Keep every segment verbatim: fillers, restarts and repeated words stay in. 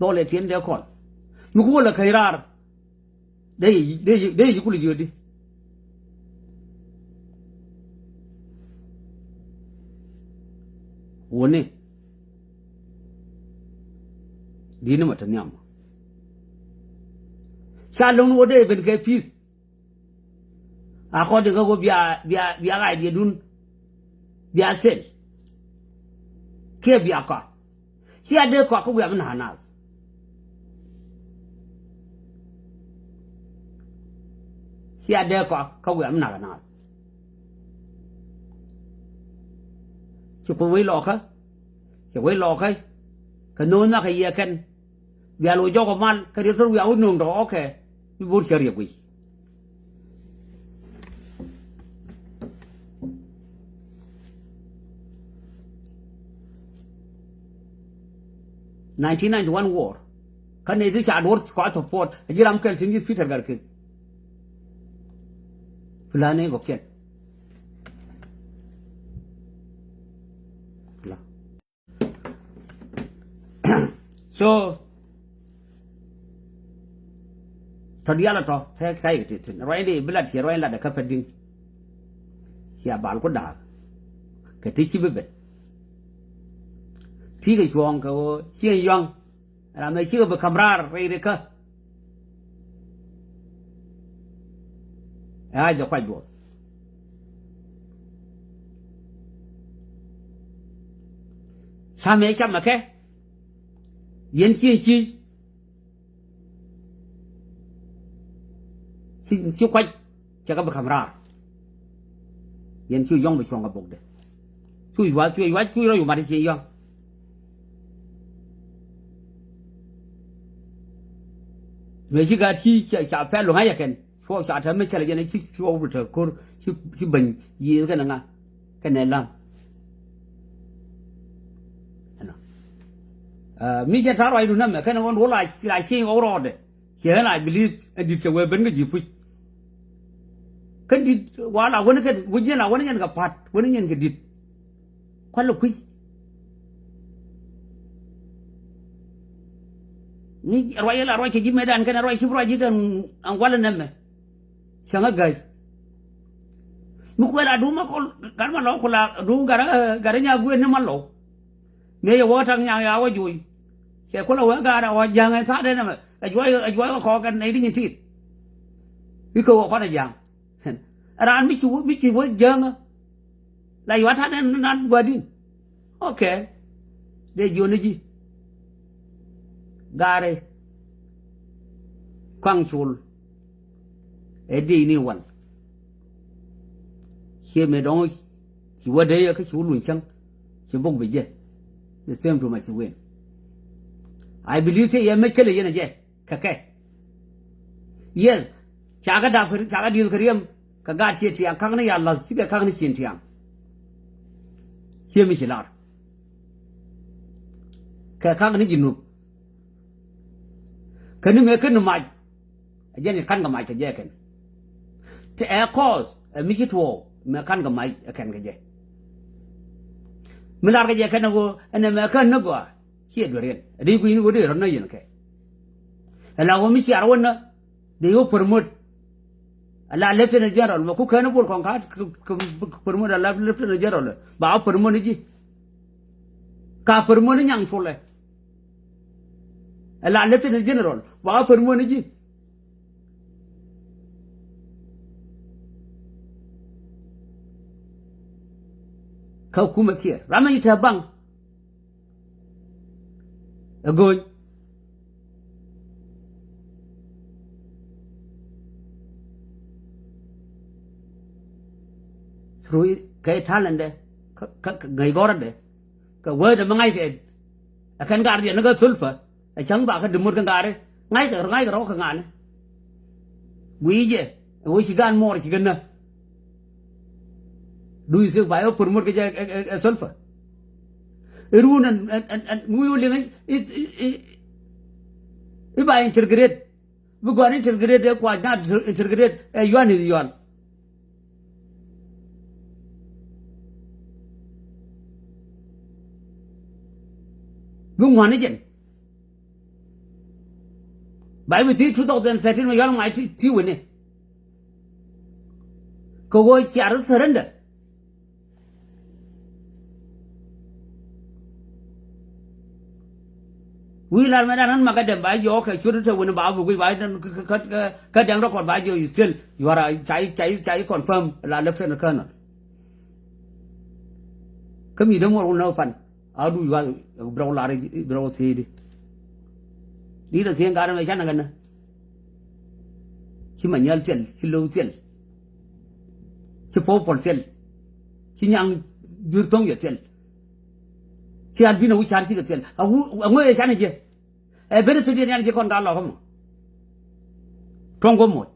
Thɔɔlɛ tiɛn dee kɔn mi ku wä lɛ käc raar. Dee yɛ dee yɛ dee yɛ kulɛ jiöt di. Wuni. Di̱t ni mɔ te nhiam. Ca lo̱ŋ ni wä dee ben kɛ pi̱th. A kɔn di kä wä bia bia bia ɣa̱c diɛ dun. Bia sel. Kiɛ bia kɔak. Cia dee kɔak kä wiam mi nak naath. Cia dee kɔak kä wiam mi nak naath. Ci kuoth wec lɔɔkä. Ci wec lɔɔkä. Kɛ no̱o̱ŋ nhɔakä yɛ kɛn. Bia lo̱c jɔk ɔ mal kä riet thor wiaa wä no̱o̱ŋ tɔ ɔkɛ. Mi bo̱r cä riek guic. Nineteen ninety-one war. Kä nɛy ti ca duɔ̱r kɔc support a ji̱ ram kɛl cin ji̱ Peter Garkek. Plan ni gɔkiɛn. So tɔ diaal tɔ te ka̱c kɛ ti thi̱n ruacni bi lat ciɛ ruacni lat ɛ kä pɛ di̱ŋ. Cia bal ku da̱a̱k kɛ ti ci bi ben. Ti kɛ cuɔ̱ɔ̱ŋ kɛ ɣöö cieŋ yɔ̱a̱ŋ. Ram ɛ cikɛ bi ka̱m raar rɛy rikä. Ɛ a jɛ kuac duɔth. Camɛ camɛ kɛ yɛn cieŋ ci. Ci ci kuac cɛ kɛ bi ka̱m raar. Yɛn cu yɔ̱ŋ bi cuɔ̱ŋ kɛ bokdɛ. Cu yuac cu yuac cu rɔ yumat ci yɔ̱ŋ. Mëë ci gaat ci ca pɛl luŋ a yɛ kɛn cuɔ ca tɛm mi cɛl jɛn ci cuɔ bi te ko̱r ci beny yiëëth kɛn ŋa kɛn ɛ la̱m. Mi cɛ ta̱r ruacdu nɛmɛ kɛn ɣän wä la ci ɣɔw rɔɔdɛ. Ciɛ ɣän I believe ɛ di̱t cɛ wee ben kä ji̱ puc. Kä di̱t wa la wän kɛ wä jiɛn la wän nyɛn kɛ pa̱t wän nyɛn kɛ di̱t. Kualɛ kui̱. Mi ruac la ruac kɛ ji̱ metdan kɛn ruac ci bi ruac ji̱ kɛn an walɛ nɛmɛ. Cäŋ a gäc. Mi kuɛ la duŋ ma kɔl gat ma lɔw ku la duŋ gat gat nya gui̱n ni ma lɔw. Mëë yɛ wä ta̱ŋ nyaŋ ya wä juuc. Cɛ kulɛ wee gaat a wä ja̱ŋ ɛn tha̱a̱dɛ nɛmɛ a juɔc a juɔc kɛ kɔɔk kɛn nɛy ti nyin tiit. Wi̱c kɛ wä kɔn a ja̱ŋ. Raan mi ci wä mi ci wä ja̱ŋä. La yuat ta̱a̱dɛ nan gua̱di̱n. Ok. Dee jiɔni ji̱. Gaari. Kaŋ col. Ɛ dieyni wal. Ciɛ mëë dɔ̱ŋ ci wä dee yɛ kä ci wä luny cäŋ. Ci bok bi jɛ. The same to ma ci wen. I believe tëë yɛ mec kälɛ yɛn ɛ jɛ kɛ kɛ. Yes. Ca kɛ dap ca kɛ dieth kɛ riɛm kɛ gaat ciɛ tiaŋ ka̱k ni ya la̱th cikɛ ka̱k ni cin tiaŋ. Ciɛ mi ci lar. Kɛ ka̱k ni ji̱ nup. Kä ni mëë kä ni mac. Ɛ jɛn i̱ ka̱n kɛ mac kɛ jɛ kɛn. Ti ɛ kɔɔth ɛ mi ci tuɔɔk mëë ka̱n kɛ mac ɛ kɛn kɛ jɛ. Mi lar kɛ jɛ kɛn ɛ ɣöö ɛn ɛ mëë kä ni gɔaa. Ciɛ dueriɛn ɛ dee kui̱ni ɣöö dee rɔ̱ nä yɛn kɛ. Ɛ la ɣöö mi ciar wä nä dee ɣöö promote. Ala lieutenant general mɛ ku kɛn bol kɔn ka promote ala lieutenant general ba promote ni ji̱. Ka promote ni nyaŋ culɛ. Ala lieutenant general ba promote ni ji̱. Kä kumɛ kiɛ ramɛ yi tɛ baŋ. Ɛ go̱o̱ny. Through kɛ talent dɛ kä ŋäc gɔ̱rä dɛ kɛ wee dɛ mi ŋa̱ckɛ. Ɛ kɛn gaar diɛn ni kä thulpä ɛ cäŋ ba kä di mot kɛ gaari ŋa̱ckɛ ŋa̱ckɛ rɔ̱ kɛ ŋa̱ni. Gui̱i̱ jɛ ɛ wee ci gaan muɔɔr ci kɛ nä. Du you think ba yɛ promote kɛ jɛ ɛ sulfa? Irun ɛn ɛn ɛn ŋuy wä liŋ i̱ i̱ i̱ ba integrate. Bi gɔaa ni integrate ɛ kuac na integrate ɛ yuan i̱ yuan. Bi ŋuan ni jɛn. Ba bi thiec two thousand thirteen mi yɔl ŋuac ti, ti wini. Kɛ ɣöö cia rɔ surrender. Wi̱i̱ lar mɛ dan ɣän makɛ dɛm ba jiɔ kɛ cuɔt te wini ba buk wi̱i̱ ba kä, kä, kä, kä dɛŋ record ba jiɔ you still, you are a, ca, ca, ca confirm la lieutenant colonel. Kä mi dämuɔr wun nä pan. A du yuath bi rɛw lar, bi rɛw thiecdi. Di rɛ thiec gat mɛ canɛ kɛnɛ. Ci Manyal thil, ci Lo̱w thil. Ci Popol thil. Ci Nyaŋ Jur Thoŋ yɛ thil. Ci Albino wi̱c car cikɛ thil. A wu, a ŋo̱ yɛ canɛ jiɛ. Ɛ benefit yɛn yan jiɛ kɔn gat lɔkä mɔ. Tuɔ̱ŋ guɔ̱p muɔ̱t.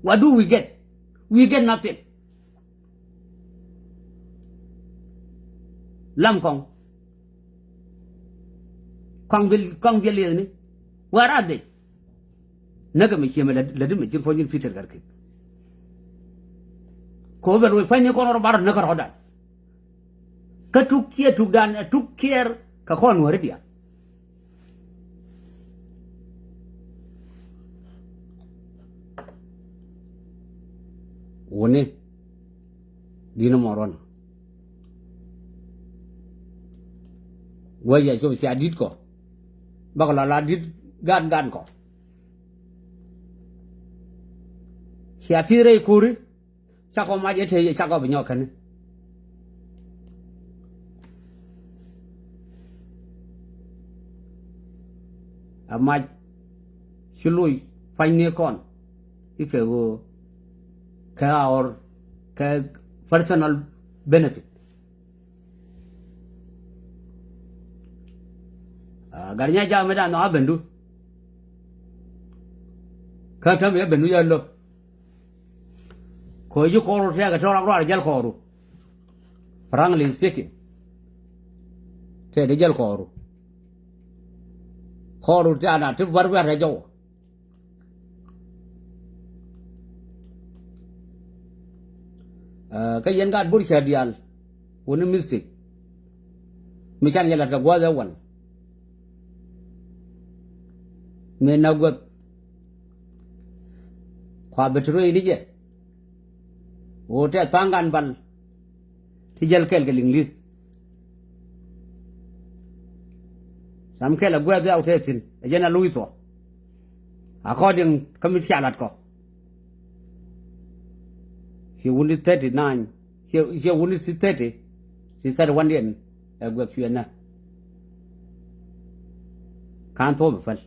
What do we get? We get nothing. Lam kɔŋ. Kɔŋ bi, kɔŋ bi liɛthni. Where are they? Näkɛ mi ciemɛ lät, lät mi ji̱n puɔ̱ny in Peter Gatkiɛt. Kɛ ɣöö bɛ loc pua̱nyni kɔn rɔ bar näkɛ rɔ̱dan. Kä tuk ciɛ tukdan, tuk kiɛɛr kɛ kɔn Nuääri diaal. Wuni di̱n mɔ ruɔ̱n. Wee yɛ cop cia di̱t kɔ. Bakɔ la la di̱t gan gan kɔ. Cia pi̱i̱ rɛy ko̱ri. Cakɔ mac ɛ te cakɔ bi nyɔk kɛn. A mac ci loc pua̱nyni kɔn ikɛ ɣöö kɛ our kɛ personal benefit. A gat nya jaak mi da nhɔk a bendu. Kä täämɛ a bendu yɛ lo̱p. Kɛ ɣöö ji̱ kɔɔru tɛkɛ tɔ̱ rak ruaar jäl kɔɔru. Frankly speaking. Tɛkɛ jäl kɔɔru. Kɔɔru tɛkɛ na ti buar buar tɛ jɔw. Ɛ, kä yɛn gaat bur cä diaal. Wuni mistake. Mi can yɛ lat kɛ gua̱a̱th ɛ wal. Mi na guäth. Kua bɛ ti ruec ni jɛ. Ɣöö tɛth pa̱a̱ŋ gan bal. Ti jäl kɛl kɛ Liŋli̱th. Ram kɛl a guɛth bia wä tɛth thi̱n. Ɛ jɛn a lo̱c thuɔ̱k. According kä mi cia lat kɔ. Ciɛ wuni thirty nine. Ciɛ, ciɛ wuni ci thirty. Ci thirty one diɛn. Ɛ guɛth cuɛ nä. Ka̱n thuɔ̱k bi päl.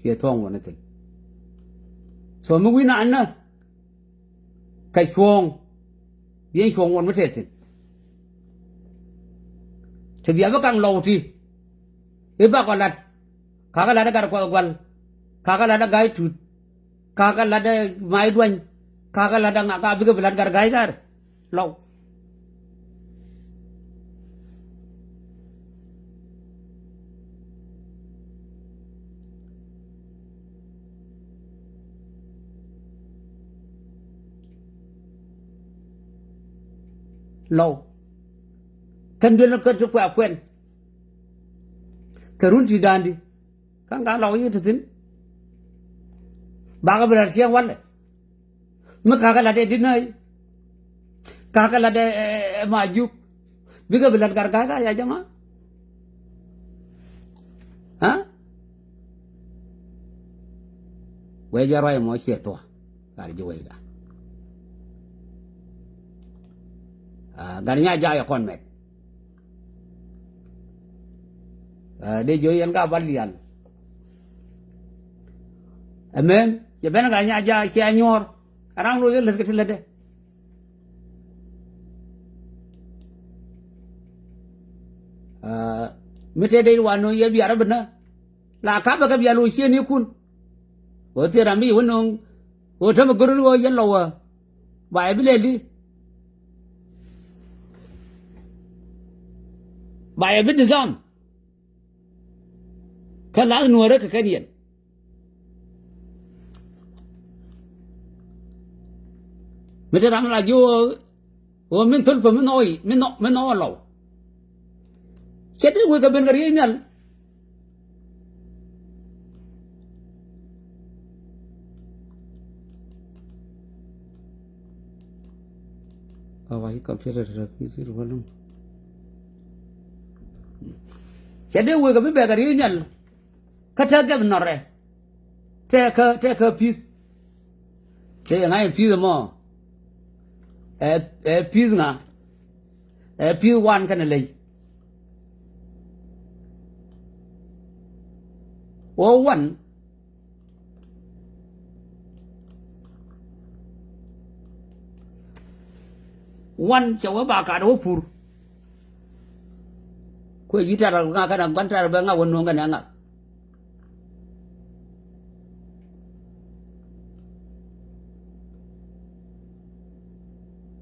Ciɛ thuɔ̱k wuni thi̱n. So mi wi̱n a nä. Kɛ cuɔ̱ɔ̱ŋ. Yɛn cuɔ̱ɔ̱ŋ wun mi tɛth thi̱n. Ti bia bi kaŋ lɔw ti. I̱ bakɔ lat. Kakä lat ɛ Gat Kuɔth Gual. Kakä lat ɛ Ga̱a̱c Tut. Kakä lat ɛ Mac Duany. Kakä lat ɛ ŋa ka bikɛ bi lat Gat Ga̱a̱c Ga̱a̱r. Lɔw. Lɔw. Kɛn duel ni kä ti kuɛ kuɛn. Kɛ run ti da̱a̱n di. Kä ŋa lɔk yi ti thi̱n. Bakɛ bi la̱t ciɛŋ walɛ. Mi kakä la̱t ɛ Di̱t Naac. Kakä la̱t ɛ, ɛ, ɛ, Majuk. Bikɛ bi la̱t Gat Ga̱a̱c Ga̱a̱r ya jama. Ha? Wee jɛ ruac mɔ ciɛ thuɔ̱k. Gat ji̱ wecda. Ah, gat nya ja̱a̱k yɛ kɔn mɛt. Ah, dee jiök yɛn ka bal diaal. Amen. Cɛ ben gat nya ja̱a̱k cia nyuɔ̱ɔ̱r. Ram loc yɛ lät kɛ ti lätdɛ. Ah, mi te dee wanɔ yɛ bia rɔ bi nä. La kapɛ kɛ bia loc ciëënikun. Ɣöö thil ram mi ci wä nööŋ. Ɣöö tämɛ go̱r ni ɣöö yɛn lɔ wä. Ba yɛ bi lɛl di. Ba yɛ bi disarm. Kä la̱th nuäärä kɛ kɛn yɛn. Mi te ram la ji̱ ɣöö, ɣöö min thöl pä mi nhɔk i̱, mi nhɔk, mi nhɔk lɔw. Cɛ dee wek kɛ ben kɛ riey nhial. Why computer rɛ kui̱ thil wä lum. Cɛ dee wek a bi bɛk a riey nhial. Kä te gɛp nɔrɛ. Tɛɛkä tɛɛkä pi̱th. Tɛɛ ŋa̱c in pi̱th ɛmɔ. Ɛ ɛ pi̱th ŋa. Ɛ pi̱th wan kɛnɛ ley. Wä wan. Wan cɛ wä ba kat wä pur. Kuɛ ji̱ tar ŋa kɛn a gua̱n tar bɛ ŋa wä nuɔ̱ŋ kɛn a ŋa.